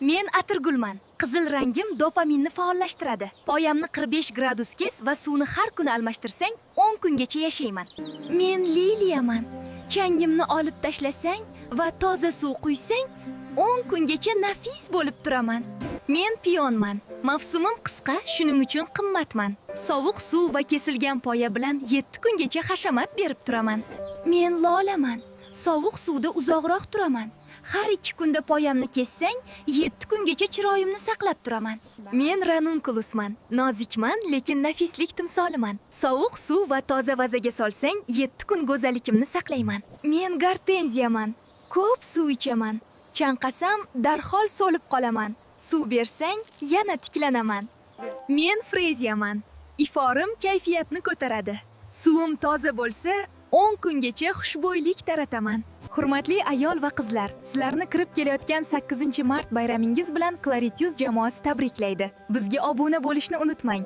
Men atirgulman. Qizil rangim dopaminni faollashtiradi. Poyamni 45 gradus kes va suvni har kuni almashtirsang, 10 kungacha yashayman. Men liliyaman. Changimni olib tashlasang va toza suv quysang, 10 kungacha nafis bo'lib turaman. Men pionman. Mavsumim qisqa, shuning uchun qimmatman. Sovuq suv va kesilgan poya bilan 7 kungacha hashamat berib turaman. Men lolaman. Sovuq suvda uzoqroq turaman. Har 2 kunda poyamni kessang, 7 kungacha chiroyimni saqlab turaman. Men ranunkulusman. Nozikman, lekin nafislik timsoliman. Sovuq suv va toza vazaga solsang, 7 kun go'zalligimni saqlayman. Men gortenziyaman. Ko'p suv ichaman. Chanqasam, darhol so'lib qolaman. Suv bersang, yana tiklanaman. Men freziyaman. Iforim kayfiyatni ko'taradi. Suvim toza bo'lsa, 10 kungacha xushbo'ylik tarataman. Hurmatli ayol va qizlar, sizlarni kirib kelayotgan 8-mart bayramingiz bilan Claritius jamoasi tabriklaydi. Bizga obuna bo'lishni unutmang.